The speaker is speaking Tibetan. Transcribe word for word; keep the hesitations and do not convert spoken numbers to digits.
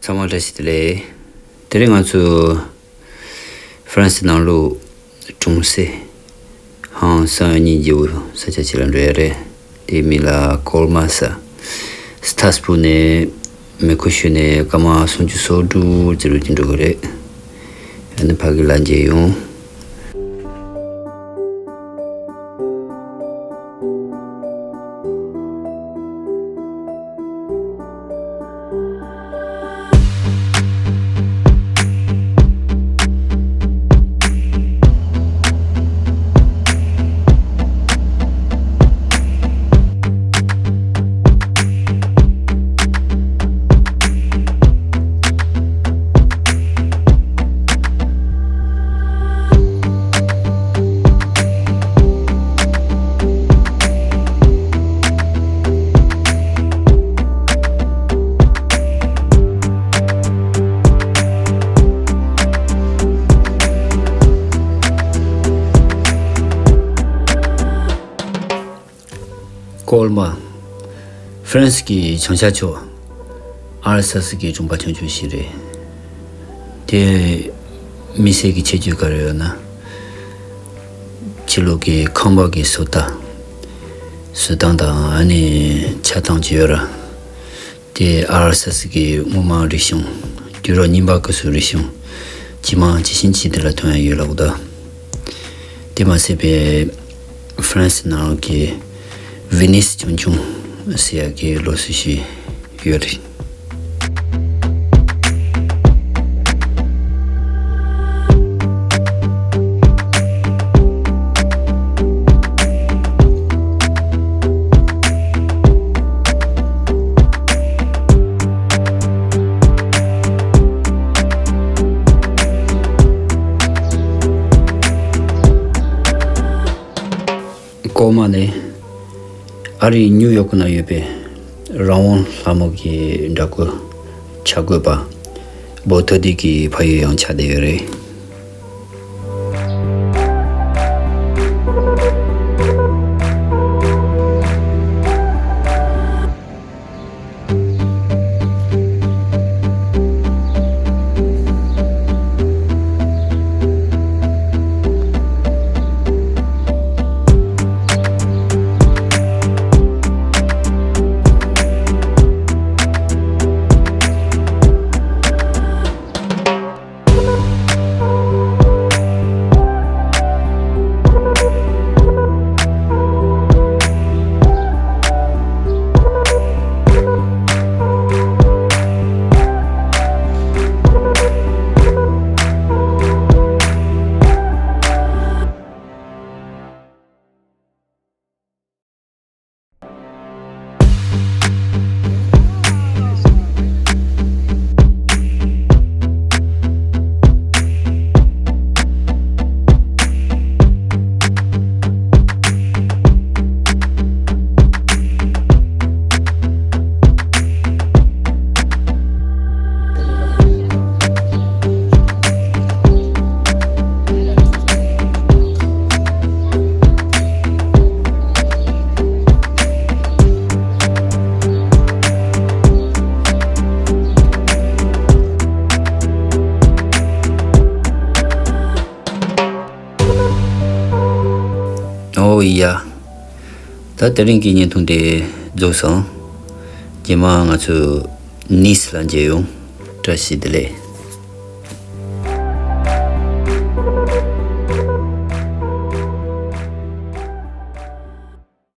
ཚང་མ་བཀྲ་ཤིས་བདེ་ལེགས། དེ་རིང་ང་ཚོ་ཧྥ་རན་སི་ནང་ལུགས་གྲོང་གསེབ་ཧང་སང་སྙིང་རྗེ་བོ་ས་ཆ་ཅིག་ལ་འགྲོ་ཡ་རེད། དེའི་མིང་ལ་ཀོལ་མ་ཟེར། སི་ཐ་སི་པུར་ནས་མེ་ཁོ་ཤུ་ནས་སྐར་མ་སུམ་ཅུ་སོ་དྲུག་ཙམ་རེ་འགྲོ་གི་རེད། ཨ་ནི་ཕ་གི་ལ་མཇལ་ཡོང་། ཀོལ་མ། ཧྥ་རན་སི་གི་བྱང་ཤར་ཕྱོགས། ཨར་སི་སི་གི་གྲོང་པ་ཆུང་ཆུང་ཞིག་རེད། དེ་མི་སེར་གྱི་ཁྱད་ཆོས་ག་རེ་ཡོད་ན། ཕྱི་ལོགས་ཀྱི་ཁང་པ་གི་བཟོ་ལྟ། བཟོ་སྟངས་དང་ཨ་ནི་ཆགས་སྟངས་ཅིག་ཡོད་ར། དེ་ཨར་སི་སི་གི་དངོས་མ་རིག་གཞུང་། དུས་རབས་རྙིང་པ་སྐབས་སུ་རིག་གཞུང་ཇི་མང་ཇི་ཞིམ་ཅིག་དེ་ལ་ཐོན་ཡ་ཡོད་ལབ་ད། དེ་མ་ཟད་པའི་ཧྥ་རན་སི་ནང་གི་ཝི་ནིས་ཆུང་ཆུང་ཟེར་ཡ་གི་ལོ་སུ་ཞིག་ཡོད་རེད། ཀོལ་མ་ནི་ཨ་རིའི་ནིའུ་ཡོག་ནང་ཡོད་པའི་རང་དབང་ལྷ་མོ་གི་འདྲ་སྐུ་འཆར་འགོད་པ་བོ་ཐོ་དི་གི་ཕ་ཡུལ་ཡང་ཆགས་བསྡད་ཡོད་རེད། ཨོ་ཡ། ད་དེ་རིང་གི་བརྙན་ཐུང་དེ་རྫོགས་སོང་། རྗེས་མ་ང་ཚོ་ནིས་ལ་མཇལ་ཡོང་། བཀྲ་ཤིས་བདེ་ལེགས།